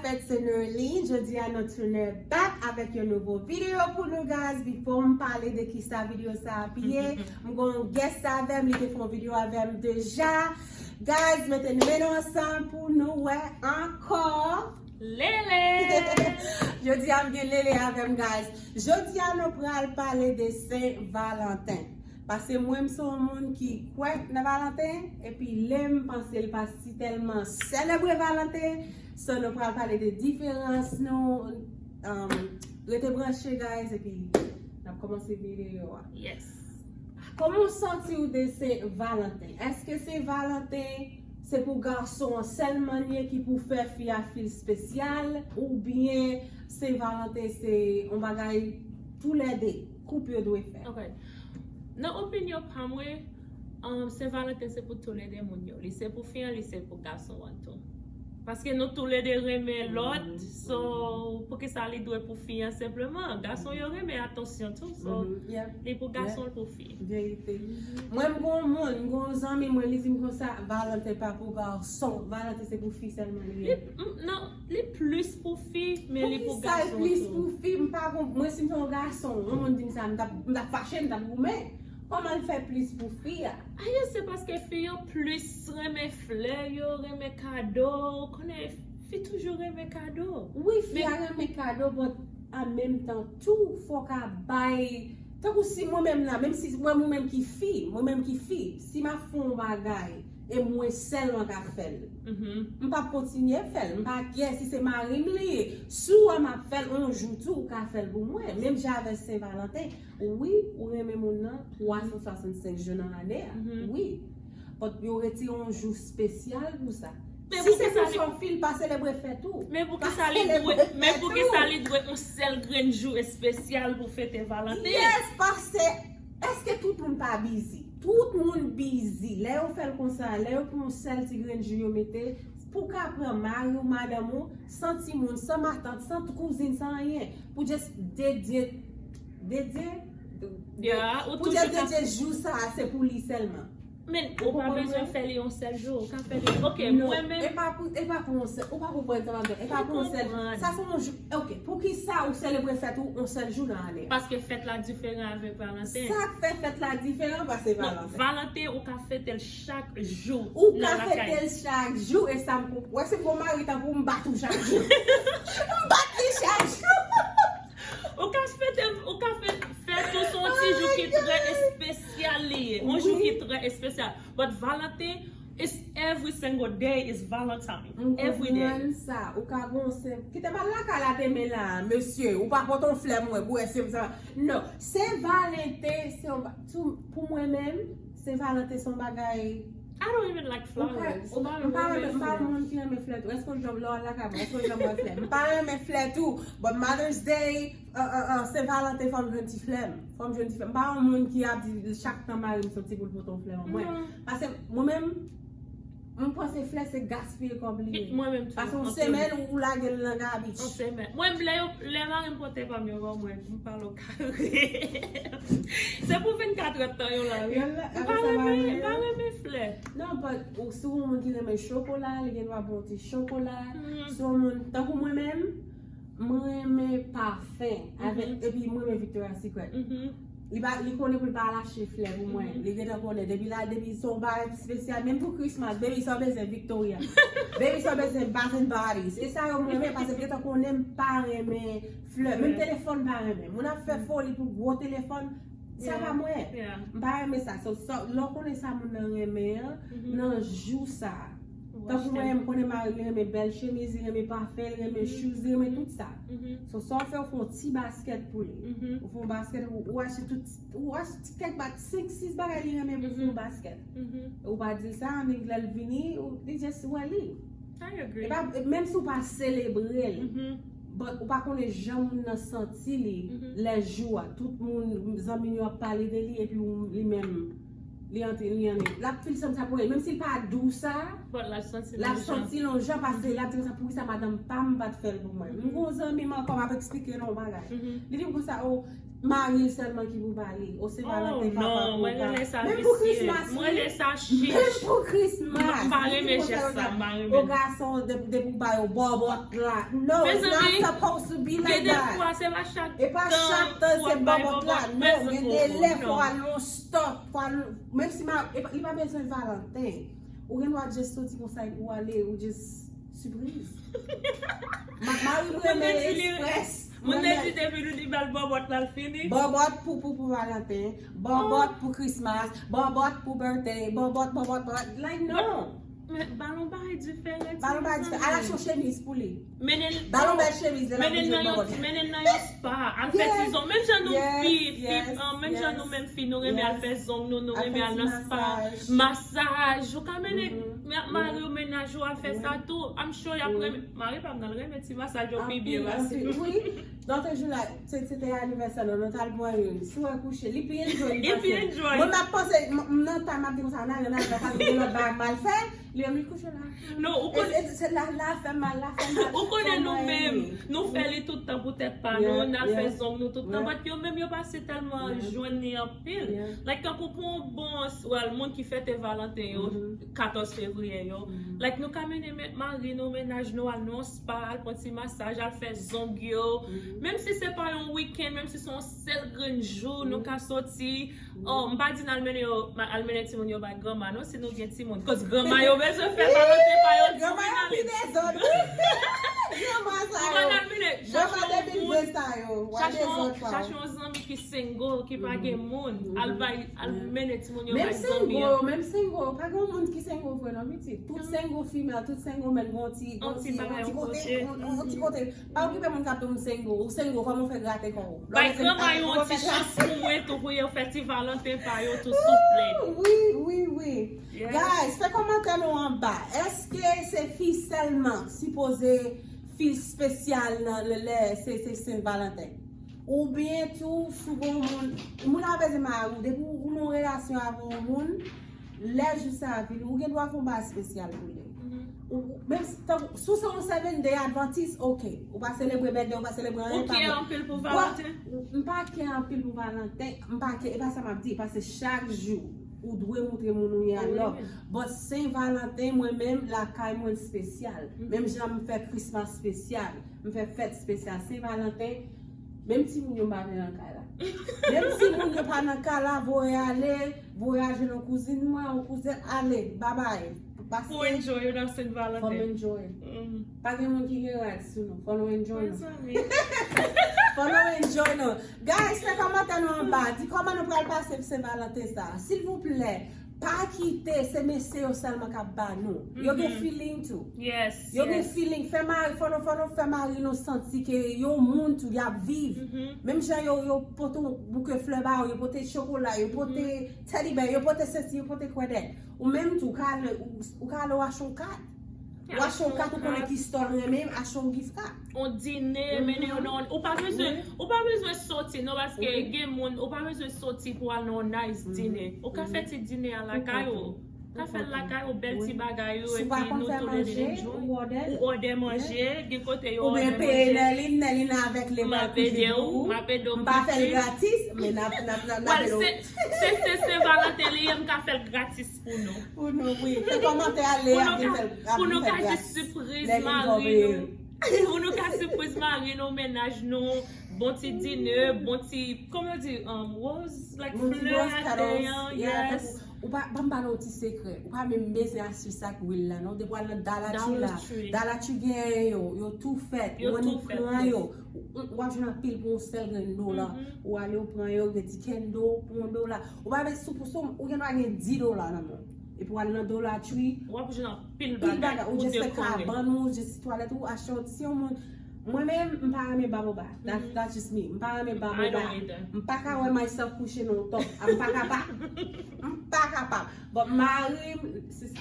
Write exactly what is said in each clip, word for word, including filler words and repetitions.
Fèt se Nerline, jodi a nou tounen back avèk yon nouvo videyo pou nou, guys. Before m pale de kisa videyo sa ap ye, m gon guest avè m, li te fè yon videyo avè m deja. Guys, mete nou men nou ansanm pou nou wè ankò. Lele! Jodi a m gen Lele avè m, guys. Jodi a nou pral pale de Sen Valanten. Paske mwen, m se yon moun ki kwè nan Valanten, epi lè m panse l pa si tèlman selebre Valanten, so nou pral pale de diferans nou, um, rete branche, guys, epi n ap kòmanse videyo a. Yes. Kòman w santi w de Sen Valanten? Èske Sen Valanten se pou gason an sèlman li ye ki pou fè fi a feel spesyal, oubyen Sen Valanten se yon bagay toulède koup yo dwe fè? Ok. Nan opinyon pa mwen, um, Sen Valanten se pou toulède moun yo. Li se pou fi an, li se pou gason an tou. Paske nou toulède renmen lòt, so poukisa li dwe pou fi an senpleman? Gason yo renmen atansyon tou, so li pou gason, l pou fi. Verite. Mwen, m gon moun, m gon zanmi mwen, li di m konsa, Valanten pa pou gason, Valanten se pou fi sèlman li ye. Li, m, non, li plis pou fi, men li pou gason tou. Poukisa l plis pou fi? M pa konp-, mwen, si m se yon gason, yon moun di m sa, m t ap, m t ap fache, m t ap goumen. Kòman l fè plis pou fi a? Aye, se paske fi yo plis renmen flè, yo renmen kado, ou konnen fi toujou renmen kado. Wi, fi a renmen kado, but an menm tan tou, fò w ka bay, tankou si mwen menm la, menm si mwen, mwen menm ki fi, mwen menm ki fi, si m ap fè yon bagay, e mwen sèlman ka fè l, m p ap kontinye fè l, m pa kè si se mari m li ye, si w wè m ap fè l, yon jou tou, ou ka fè l pou mwen, menm jan avèk Sen Valanten. Wi, ou renmen moun nan twa san swasannsenk jou nan ane a. Wi. But yo retire yon jou espesyal pou sa. Si se pou sa w fè l, pa selebre fèt ou. Men poukisa li dwe, men poukisa li dwe yon sèl grenn jou espesyal pou fete Valanten? Yes, paske èske tout moun pa busy? Tout moun busy. Lè yo fè l konsa, lè yo pran yon sèl ti grenn jou yo mete, pou ka pran mari w, madanm ou, san timoun, san matant, san kouzin, san anyen, pou just dedye, dedye, pou just dedye jou sa a, se pou li sèlman. Men, ou pa bezwen fè li yon sèl jou, ou ka fè li, ok, mwen menm. E pa pou, e pa pou yon sèl, ou pa konprann sa m ap di, e pa pou yon sèl, sa se yon jou, ok, poukisa ou selebre fèt ou yon sèl jou nan ane a? Paske fèt la diferan avèk Valanten. Sa k fè fèt la diferan pase Valanten? Valanten, ou ka fete l chak jou. Ou ka fete l chak jou, e sa m konp-, wè, si m gon mari tankou m bat ou chak jou. M bat li chak jou. Ou ka fete, ou ka fè, fè tou se yon ti jou ki trè espesyal li ye. Yon jou ki trè espesyal. But Valanten, it's every single day is Valentine. Every day. M konprann sa. Ou ka gon sen, kite m al lakay la demen la, mesye. Ou pa pote yon flè mwen pou wè si m sa. Non. Sen Valanten, se yon ba-, tou, pou mwen menm, Sen Valanten se yon bagay. I don't even like flowers. M pa renmen, m pa yon moun ki renmen flè tou. Èske w janm lè w al lakay mwen? Èske w janm wè flè? M pa renmen flè tou. But Mother's Day, uh, uh, uh, Sen Valanten, fò m jwenn ti flè m. Fò m jwenn ti flè m. M pa yon moun ki ap di chak tan mari m soti pou l pote yon flè ban mwen. Paske mwen menm, m panse flè se gaspiye kòb li ye. Mwen menm tou. Paske yon semèn ou lage l nan gabich. Yon semèn. Mwen, lè yo, lè mari m pote pa m yo ban mwen, m pa lo Se pou vennkat èdtan yo la, wi. M pa renmen, m pa renmen flè. Non, but ou, si w yon moun ki renmen chokola, li gen dwa ba w ti chokola. Si w yon moun, tankou mwen menm, mwen renmen pafen avèk, epi mwen renmen Victoria's Secret. Li pa, li konnen pou l pa al achte flè pou mwen. Li gentan konnen. Depi la, depi se yon bagay espesyal, menm pou Christmas, baby, sa w bezwen Victoria. Baby, sa w bezwen Bath and Body. Se sa yo mwen renmen, paske m gentan konnen m pa renmen flè. Menm telefòn m pa renmen. Moun ap fè foli pou gwo telefòn, sa pa mwen. M pa renmen sa. So, sa, lè w konnen sa moun nan renmen an, nan jou sa a. Tankou mwen, m konnen mari m, li renmen bèl chemiz, li renmen pafen, li renmen shoes, li renmen tout sa. So, sa w fè, ou fè yon ti baskèt pou li. Ou fè yon baskèt, ou, ou achte tout, ou achte kèk ba-, senk, sis bagay li renmen pou fè yon baskèt. Ou pa di l sa, annik lè l vini, ou, li just wè li. I agree. E pa, menm si w pa selebre l, but ou pa konnen jan moun nan santi li lè jou a. Tout moun, zanmi l yo ap pale de li, epi ou, li menm, li antre, li annik. L ap feel some type of way. Menm si l pa di w sa, l ap santi l yon jan, paske l ap di konsa, poukisa madanm pa m pa t fè l pou mwen? M gon zanmi m ankò, m ap eksplike l yon bagay. Li di m konsa, o, Mari l sèlman ki pou ba li. O Sen Valanten, papa pou ba. Menm pou Christmas, wi. Menm pou Christmas. M pa renmen jès sa, m pa renmen. O gason, depi, depi w ba yo bòbòt la. No, it's not supposed to be like that. Gen de fwa, se pa chak tan pou w ap bay bòbòt. E pa chak tan se bòbòt la. No, gen de lè fò w al nan yon store, fò w al, menm si ma, e pa, li pa bezwen Valanten. Ou gen dwa just soti konsa epi w ale, ou just sipriz. Mari m renmen express. Moun nan di depi nou di bal bòbòt la l fini. Bòbòt pou, pou, pou Valanten, bòbòt pou Christmas, bòbòt pou birthday, bòbòt, bòbòt, bòbòt. Like, non. Men balon bagay diferan. Balon bagay diferan. Al achte yon chemiz pou li. Balon bèl chemiz, lè l ap vin jwenn bòbòt la. Mennen nan yon spa, al fè ti zong. Menm jan nou fi, fi, menm jan nou menm fi, nou renmen al fè zong nou, nou renmen al nan spa. Masaj, ou ka mennen mari w, mennaj ou al fè sa tou. I'm sure y ap renmen. Mari pa m nan renmen ti masaj yo pi byen pase nou. Wi. Dòkte Jula, se, se te anivèsè nou, nou t al pran youn. Si w wè kouche, li pi enjoy li pase. Li pi enjoy. Mwen m ap panse, m, m nan tan m ap di konsa, nan, nan, nan, pa gen lòt bagay m al fè, li menm li kouche la. Non, ou konnen. E, e, se la, la fè mal, la fè mal. Ou konnen nou menm, nou fè li tout tan pou tèt pa nou, n al fè zong nou tout tan. But yo menm yo pase tèlman jwenn li anpil. Like, tankou pou yon bon, well, moun ki fete Valanten yo, katòz fevriye yo. Like, nou ka mennen men, mari nou, mennaj nou, al nan yon spa, al pran ti masaj, al fè zong yo. Menm si se pa yon weekend, menm si se yon sèl grenn jou, nou ka soti. Oh, m pa di n al mennen yo, al mennen timoun yo bay granma, non, si nou gen timoun. Cause granma yo bezwen fè Valanten pa yo tou. Granma yo pi dezòd, wi. Granma sa yo. Granma de mil ven sa yo. Chache yon zanmi ki single, ki pa gen moun. Al bay, al mennen timoun yo bay zanmi yo. Menm single, menm single. Pa gen moun ki single vre non, pitit. Tout single female, tout single men, gon ti, gon ti, gon ti kote, gon ti kote. Pa okipe moun k ap di w m single. Ou single, kòman w fè grate kò w? Bay granma yo yon ti chans pou mwen tou, pou yo fè ti Valanten pa yo tou, souple. Wi, wi, wi. Guys, fè kòmantè nou anba. Èske se fi sèlman sipoze feel spesyal nan lè, lè se, se Sen Valanten? Oubyen tou, si w gon moun, moun nan bezwen mari w, depi w nan relasyon avè yon moun, lè jou sa a vini, ou gen dwa fè yon bagay espesyal pou li. Ou, menm si, tankou, si w se yon Seventh Day Adventist, oke. Ou pa selebre birthday, ou pa selebre anyen, pa bon. Ou kè anpil pou Valanten? M pa kè anpil pou Valanten, m pa kè, e pa sa m ap di, paske chak jou, ou dwe montre moun ou ye a love. But Sen Valanten, mwen menm, lakay mwen espesyal. Menm jan m fè Christmas espesyal, m fè fèt espesyal, Sen Valanten, menm timoun yo m pa vle nan kay la. Menm timoun yo pa nan kay la, voye ale, voyaje nan kouzin mwen, yon kouzin, ale, babay. Pou enjoy yo nan Sen Valanten. Fò m enjoy. Pa gen moun ki gen rights sou nou. Fò nou enjoy nou. Fò nou enjoy nou. Guys, fè kòmantè nou anba. Di kòman nou pral pase Sen Valanten sa. Silvouplè, pa kite se mesye yo sèlman k ap ba nou. Yo gen feeling tou. Yo gen feeling. Fè mari, fò nou, fò nou fè mari nou santi ke yo moun tou, y ap viv. Menm jan yo, yo pote yon bouke flè ba ou, yo pote chokola, yo pote teddy bear, yo pote sesi, yo pote kwèdèt. Ou menm tou, ou ka ale, ou, ou ka ale w achte yon kat. Ou achte yon kat, ou konnen ki store renmen, achte yon gift card. Yon dine, mennen yo nan, ou pa bezwen, ou pa bezwen soti, non, paske gen moun, ou pa bezwen soti pou al nan yon nice dine. Ou ka fè ti dine a lakay ou. Ou ka fè l lakay ou, bèl ti bagay ou, epi nou tou le de enjoy. Ou òdè manje, gen kote yo òdè manje. Oubyen peye Nèlin, Nèlin avèk li pral koute pou ou. M ap ede w. M pa fè l gratis, men n ap, n ap, n ap, n ap ede w. Se, se, se Valanten li ye, m ka fè l gratis pou nou. Pou nou, wi. Fè kòmantè a Lea ki fè l, pou nou ka jis sipriz mari nou. Pou nou ka sipriz mari nou, mennaj nou, bon ti dine, bon ti, kòman yo di, um, rose, like, flè atè an, yes. Ou pa, ban m ba nou ti sekrè. Ou pa menm bezwen achte sa ak lwil la, non. Depi w al nan Dollar Tree la, Dollar Tree gen yo, yo tou fèt. Ou annik pran yo. Ou, ou ap jwenn anpil pou yon sèl grenn dola. Ou ale, ou pran yo, gen ti kendo pou yon dola. Ou pa bezwen, sou, sou, ou gen dwa gen dis dola nan men w. Epi w al nan Dollar Tree, w ap jwenn anpil bagay, ou just fè kabann ou, just twalèt ou, achte yon, si yon moun, mwen menm, m pa renmen baboba. That's, that's just me. M pa renmen baboba. M pa ka wè myself kouche nan yon top. M pa kapab. M pa kapab. But mari m,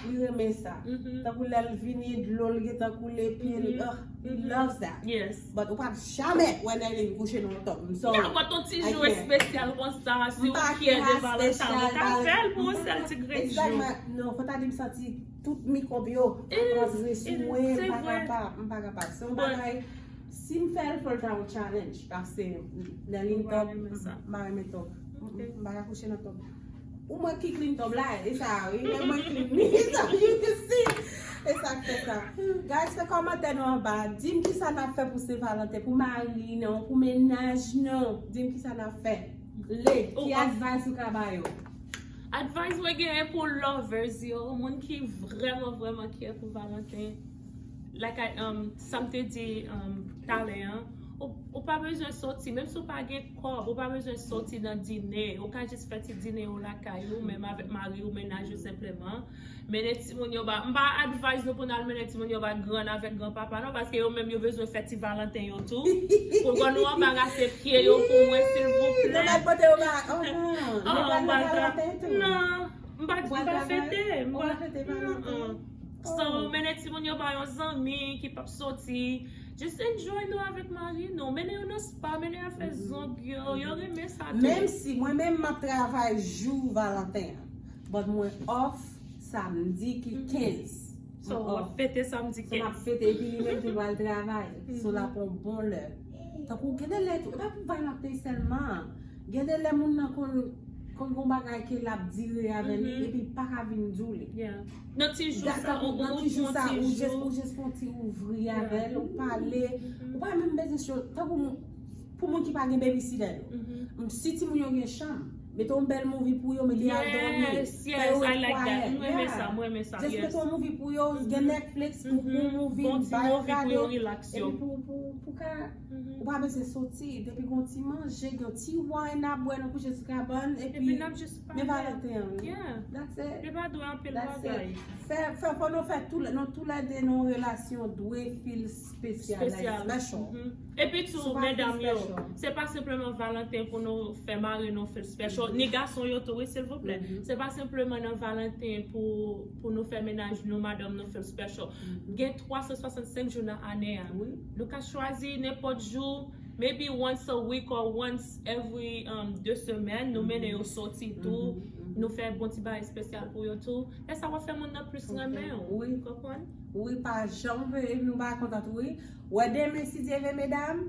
li renmen sa. Tankou lè l vini, dlo l gentan koule, pye l, ugh, he loves that. Yes. But ou p ap jamè wè Nèlin kouche nan yon top. M sorry. Yeah, but yon ti jou espesyal konsa, si ou fyè de Valanten, ou ka fè l pou yon sèl ti grenn jou. Exactly. Non, fò ta di m santi tout mikwòb yo ap rantre sou mwen, m pa kapab, m pa kapab. Se yon bagay, Si m fè l, fò l ta yon challenge, paske nan ligne top, m pa renmen top. M pa ka kouche nan top. Ou mwen ki clean top la, e sa, wi, men mwen clean li, so you can see. E sa k fè sa. Guys, fè kòmantè nou anba. Di m kisa n ap fè pou Sen Valanten, pou mari nou, pou mennaj nou. Di m kisa n ap fè. Le, ki advice ou ka ba yo? Advice mwen genyen pou lovers yo, moun ki vrèman, vrèman care pou Valanten. Like I, um, sa m te di, um, talè an, ou, ou pa bezwen soti, menm si w pa gen kòb, ou pa bezwen soti nan dine, ou ka jis fè ti dine ou lakay ou, menm avèk mari ou, mennaj ou senpleman. Mennen timoun yo ba, m pa advise nou pou n al mennen timoun yo ba grann avèk granpapa non, paske yo menm yo bezwen fè ti Valanten yo tou. Pou lè nou anbarase pye yo pou mwen, silvouplè. Nou mèt pote yo ba, oh non, nou pral nan Valanten tou. Non, m pa, m pa fete, m pa fete Valanten. So, mennen timoun yo ba yon zanmi ki p ap soti. Just enjoy nou avèk mari nou. Mennen yo nan spa, mennen yo al fè zong yo. Yo renmen sa tou. Menm si mwen menm m ap travay jou Valanten an, but mwen off samdi ki kenz. So, w ap fete samdi kenz. So, m ap fete, epi li menm tou pral travay. So, l ap yon bon lè. Tankou, gen de lè tou, e pa pou Valanten sèlman. Gen de lè moun nan konn, konn gon bagay ke l ap dire avè li, epi l pa ka vin di w li. Nan ti jou sa, ou, ou, ou just, ou just fè yon ti ouvri avè l, ou pale. Ou pa menm bezwen cho, tankou pou moun ki pa gen babysitter yo. Si timoun yo gen chanm, mete yon bèl movie pou yo, mete y al dòmi. Yes, yes, I like that. M renmen sa, m renmen sa. Just mete yon movie pou yo, gen Netflix, pou, pou movie, bay yo gade. Epi pou, pou, pou ka, ou pa bezwen soti, depi gon ti manje, gen ti wine n ap bwè, nou kouche sou kabann, epi men Valanten an, wi. That's it. Li pa dwe anpil bagay. Fè, fè, fò nou fè tou, nou toulède nan yon relasyon dwe feel special, like special. Epi tou, medam yo, se pa senpleman Valanten pou nou fè mari nou feel special, ni gason yo tou, wi, silvouplè. Se pa senpleman nan Valanten pou, pou nou fè mennaj nou, madanm nou feel special. Gen twa san swasannsenk jou nan ane a. Nou ka chwazi nenpòt jou, maybe once a week or once every, um, de semèn, nou mennen yo soti tou, nou fè bon ti bagay espesyal pou yo tou. Lè sa w ap fè moun nan plis renmen w. Ou konprann? Wi, pa janm vle, epi nou pa kontan tou, wi. Wè demen, si Dye vle, medam,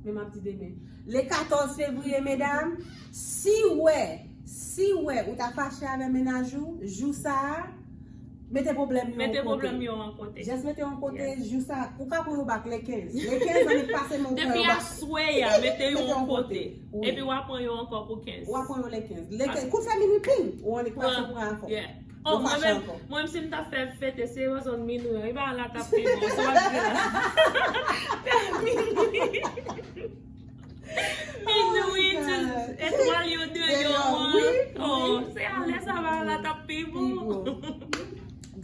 men m ap di demen. Le katòz fevriye, medam, si wè, si wè, ou ta fache avè mennaj ou, jou sa a, mete pwoblèm yo yon kote. Mete pwoblèm yo yon kote. Just mete yon kote, jou sa a, ou ka pran yo back le kenz. Le kenz, annik pase men ou pran yo back. Depi aswè a, mete yo yon kote. Epi w a pran yo ankò pou kenz. W a pran yo le kenz. Le kenz, kou fè minwi, ping, ou annik pase pran ankò. Oh, mwen menm, mwen menm si m ta fè fete, se yon zòn minwi, e pa la t ap pi bon, sa w ap di la. Minwi, tout etwal yo deyò an. Oh, se a lè sa va la t ap pi bon.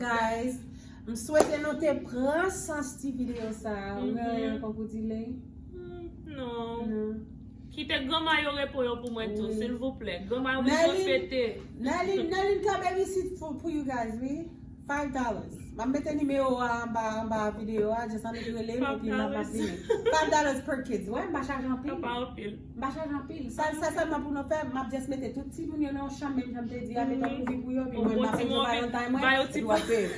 Guys, m swete nou te pran sans ti videyo sa a. Ou gen anyen ankò pou di, Ley? Non. Kite granma yo repo yo pou mwen tou, silvouplè. Granma yo bezwen fete. Nalin, Nalin ka babysit pou, pou you guys, wi. Five dollars. M ap mete nimewo a anba, anba videyo a, just annik rele m, epi m ap, m ap vini. Five dollars per kids, wi, m pa chaje anpil. Sa pa anpil. M pa chaje anpil. Sa, sa sèlman pou nou fè, m ap just mete tout timoun yo nan yon chanm, menm jan m te di a, mete yon movie pou yo, epi mwen, m ap fè Valentine mwen, epi w ap peye.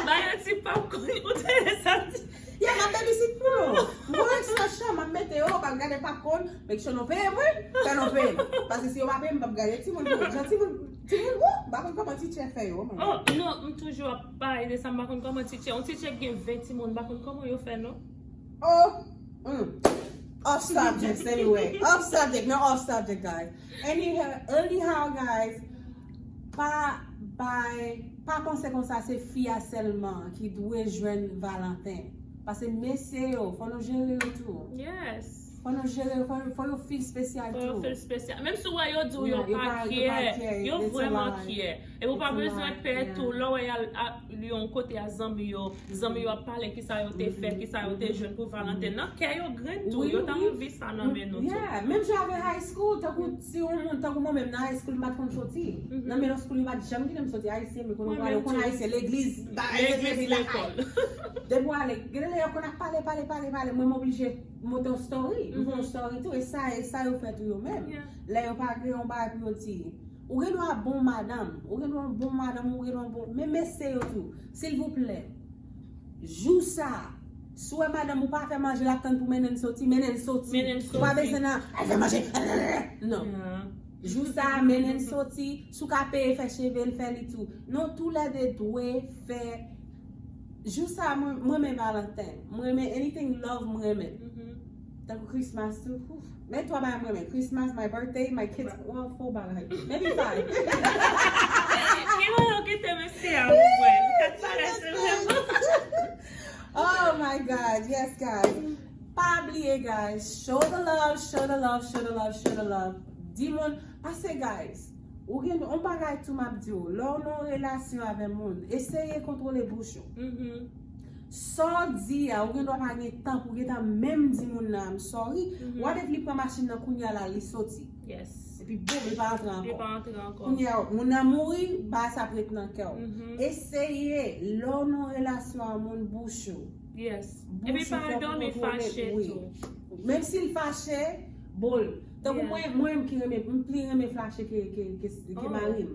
Ba yo ti popcorn, ou te sa di. Yeah, m ap babysit pou nou. Mwen ekstra chan, m ap mete yo, m ap gade popcorn, make sure nou peye mwen, fè nou peye m. Paske si yo pa peye m, m p ap gade timoun pou jan timoun, timoun, wou, m pa konn kòman teacher fè yo, mwen. Oh, non, m toujou ap pale de sa, m pa konn kòman teacher, yon teacher ki gen ven timoun, m pa konn kòman yo fè, non. Oh, mm. Off subject, anyway. Off subject, non, off subject, guys. Anyhow, anyhow, guys, pa bay, pa panse konsa se fi a sèlman ki dwe jwenn Valanten. Paske mesye yo, fò nou jere yo tou. Yes. Fò nou jere yo, fò, fò yo feel spesyal tou. Fò yo feel spesyal. Menm si w wè yo di w yo pa care, yo vrèman care. Epi w pa bezwen pè tou, lè w wè y al yon kote a zanmi yo, zanmi yo ap pale kisa yo te fè, kisa yo te jwenn pou Valanten. Nan kè yo grenn tou, yo ta anvi sa nan men nou tou. Yeah, menm jan avèk high school, tankou si yon moun, tankou mwen menm nan high school, m pa t konn soti. Nan middle school, yo pa t janm kite m soti. Ayisyen, mwen konn wè, yo konn Ayisyen, legliz, ba, legliz, lekòl. Depi w ale, gen lè yo konn ap pale, pale, pale, pale, mwen m oblije monte yon story, m fè yon story tou, e sa, e sa yo fè tou yo menm. Lè yo pa gen yon bagay pou yo di. Ou gen dwa bon madanm, ou gen dwa bon madanm, ou gen dwa bon, men mesye yo tou, silvouplè, jou sa a, Si w wè madanm ou pa fè manje, l ap tann pou mennen l soti, mennen l soti. Mennen l soti. Ou pa bezwen nan, al fè manje. Non. Jou sa a, mennen l soti. Si w ka peye fè cheve l, fè li tou. Nou toulède dwe fè. Jou sa a, mwen, mwen renmen Valentin. Mwen renmen anything love, mwen renmen. Tankou Christmas tou. Ouf. Men twa bagay mwen renmen. Christmas, my birthday, my kids. Well, four bagay. Maybe five. Ki mwen yo kite mesye a, mwen? Kat bagay se menm. Oh my God, yes, guys. Pa bliye, guys. Show the love, show the love, show the love, show the love. Di moun, pase, guys. Ou gen yon bagay tou m ap di w. Lè w nan yon relasyon avè moun, eseye kontwole bouch ou. Sa w di a, ou gen dwa pa gen tan pou gentan menm di moun nan, I'm sorry. What if li pran machin nan kounye a la, li soti? Epi boum, li pa antre ankò. Kounye a, moun nan mouri, bagay sa ap ret nan kè w. Eseye, lè w nan yon relasyon a moun, bouch ou. Bouch ou fòk ou kontwole, wi. Menm si l fache, bol. Tankou mwen, mwen menm ki renmen, m pli renmen fache ke, ke, ke, ke mari m.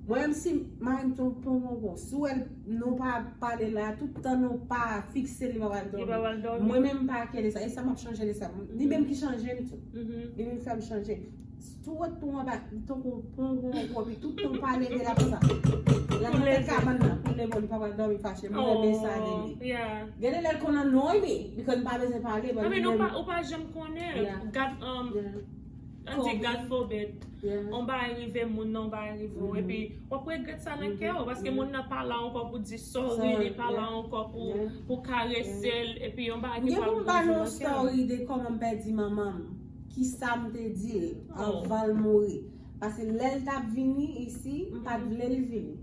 Mwen menm si mari m te yon pongongon, si w wè l, nou pa pale la, tout tan nou pa fikse l, li pa pral dòmi. Mwen menm m pa kè de sa, e sa m ap chanje de sa. Li menm ki chanje m tou. Li menm ki fè m chanje. Tou wòt tou anba, li tankou yon pongongon, epi tout tan w pale de l ap sa. L ap nan kabann nan, pou l bon, li pa pral dòmi fache. Mwen renmen sa de li. Gen de lè l konn annoy me, because m pa bezwen pale, but li menm. Ou pa janm konnen. God, um, an di, God forbid. On bagay rive moun nan, on bagay rive w, epi w ap regrèt sa nan kè w, paske moun nan pa la ankò pou di sorry, li pa la ankò pou, pou karese l, epi on bagay ki pral rive nan kè w. M gen pou m ba nou yon story de kòman m pèdi manman m, kisa m te di l anvan l mouri. Paske lè l t ap vini isi, m pa t vle l vini.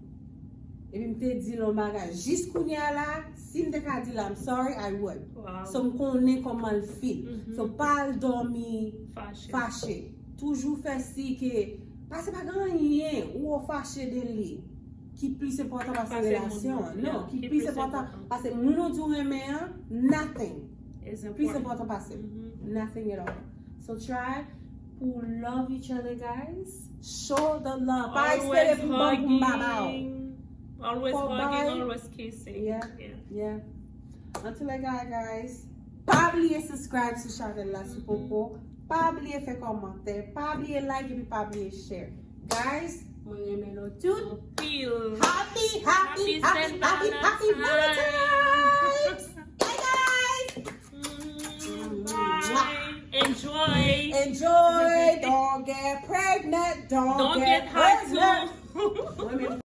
Epi m te di l yon bagay. Jis kounye a la, si m te ka di l, I'm sorry, I would. So m konnen kòman l feel. So pa al dòmi fache. Toujou fè si ke, paske pa gen anyen ou fache de li ki plis enpòtan pase relasyon an. Non, ki plis enpòtan pase moun ou di w renmen an, nothing. Plis enpòtan pase. Nothing at all. So try pou love each other, guys. Show the love. Pa espere pou ban pou m ba ba w. Always hugging, always kissing. Yeah, yeah. Antoulèka, guys, pa bliye subscribe sou chanèl la si poko. Pa bliye fè kòmantè. Pa bliye like epi pa bliye share. Guys, mwen renmen nou tout. Happy, happy, happy, happy, happy Valentine.